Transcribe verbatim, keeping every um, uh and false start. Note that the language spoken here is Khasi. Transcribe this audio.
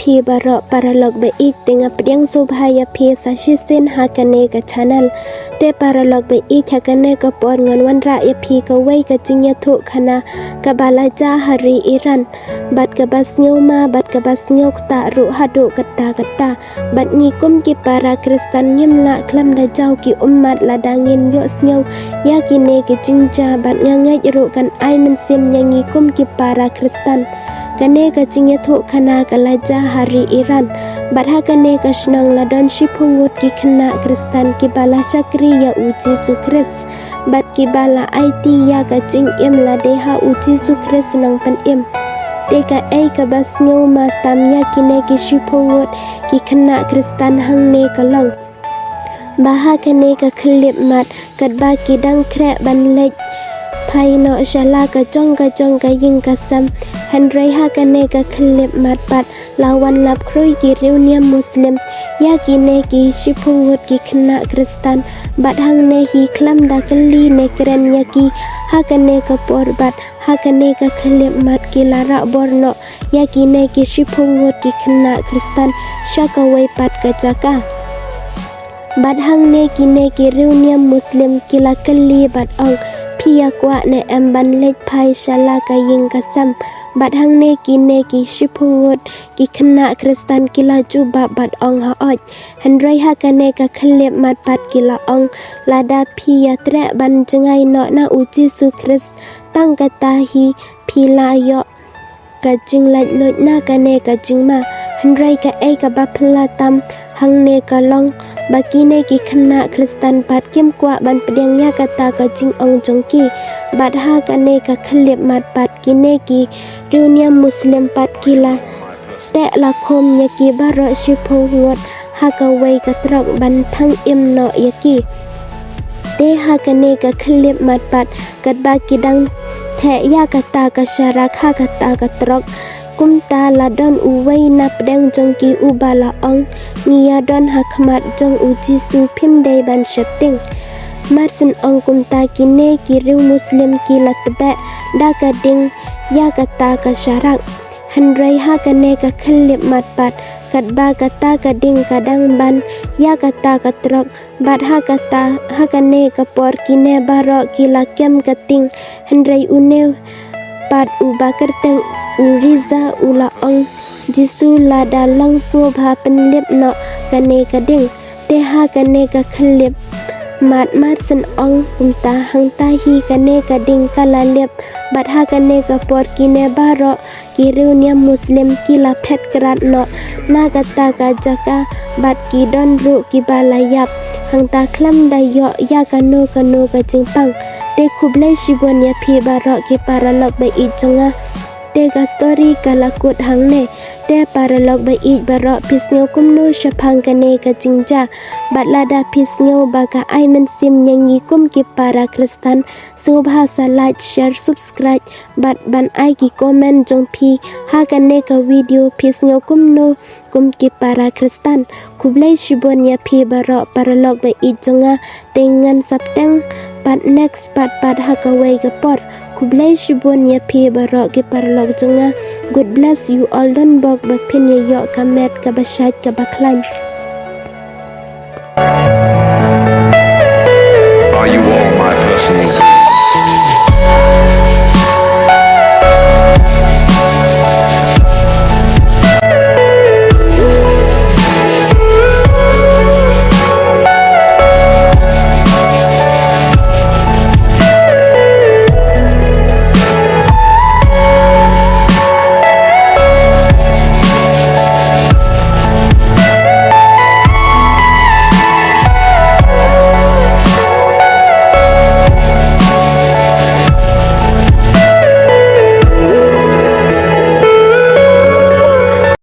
Phi baroh paralok ba ïeit, te nga pdiang sngewbha ïa phi sa shisien ha kane ka channel. Te paralok ba ïeit, ha kane ka por ngan wanrah ïa phi kawei ka jingïathuhkhana kaba la jia ha ri Iran, bad kaba sngewma bad kaba sngewkta ruh haduh katta katta. Bad ngi kum ki para Khristan ngim lah khlem da jaw ki ummat lada ngin ïohsngew ïa kine ki jingjia, bad nga ngeit ruh kan ai mynsiem ïa ngi kum ki para Khristan. Kane ka jingïathuhkhana ka la jia ha ri Iran, bad ha kane ka shnong la don shiphew ngut ki khynnah Khristan kiba la shakri ïa U Jisu Khrist, bad kiba la aiti ïa ka jingim lade ha U Jisu Khrist Nongpynim. Te kaei kaba sngewma tam ïa kine ki shiphew ngut ki khynnah Khristan hangne ka long ba ha kane ka khyllipmat, katba ki dang khreh ban leit phai noh sha la ka jong ka jong ka ïing ka sem, hynrei ha kane ka khyllipmat pat la wan lap khrui ki riewniam Muslim ïa kine ki shiphew ngut ki khynnah Khristan, bad hangne hi khlem da kylli ne kren ïa ki ha kane ka por, bad ha kane ka khyllipmat ki la rah bor noh ïa kine ki shiphew ngut ki khynnah Khristan sha kawei pat ka jaka. Bad hangne kine ki riewniam Muslim ki la kylli bad ong, phi ïa kwah ne em ban leit phai sha la ka ïing ka sem? Bad hangne kine ki shiphew ngut ki khynnah Khristan ki la jubab bad ong, hooid. Hynrei ha kane ka khyllipmat pat ki la ong, lada phi ïatreh ban jngai noh na U Jisu Khrist, tang kata hi phi la ïoh ka jinglaitluid na kane ka jingma. Hynrei kaei kaba phylla tam hangne ka long ba kine ki khynnah Khristan pat kim kwah ban pdiang ïa kata ka jingong jong ki. Bad ha kane ka khyllipmat pat kine ki riewniam Muslim pat ki la teh la khum ïa ki baroh shiphew ngut ha kawei ka trok ban thang im noh ïa ki. Te ha kane ka khyllipmat pat, katba ki dang theh ïa kata ka sharak ha kata ka trok, kumta la don uwei na pdeng jong ki uba la ong, ngi ïa don ha khmat jong U Jisu, phim dei ban sheptieng. Mar shen ong kumta kine ki riew Muslim ki la tbeh da ka ding ïa kata ka sharak. Hynrei ha kane ka khyllipmat pat, katba kata ka ding ka dang ban ïa kata ka trok, bad ha kata, ha kane ka por kine baroh ki la kem ka ting, hynrei une pat uba kyrteng u Riza u la ong, Jisu, lada long sngewbha pynlip noh kane ka ding. Te ha kane ka khyllipmat, mar shen ong kumta, hangta hi kane ka ding ka la lip, bad ha kane ka por kine baroh ki riewniam Muslim ki la phet krat noh na kata ka jaka, bad ki don ruh kiba la ïap, hangta khlem da ïoh ïa kano kano ka jingpang. Te khublei shibun ïa phi baroh ki paralok ba ïeit jong nga. Te ka story ka la kut hangne. Te paralok ba ïeit baroh, phi sngew kumno shaphang kane ka jingjia? Bad lada phi sngew ba ka ai mynsiem ïa ngi kum ki para Khristan, sngewbha sa like, share, subscribe, bad ban ai ki comment jong phi ha kane ka video. Phi sngew kumno kum ki para Khristan? Khublei shibun ïa phi baroh paralok ba ïeit jong nga. Te ngan sa bteng pat next part pat ha kawei ka por. Khublei shibun ïa phi baroh ki paralok jong nga. God bless you all. Don bok ba phin ïa ïoh ka met kaba shait kaba khlaiñ. Are you all my personal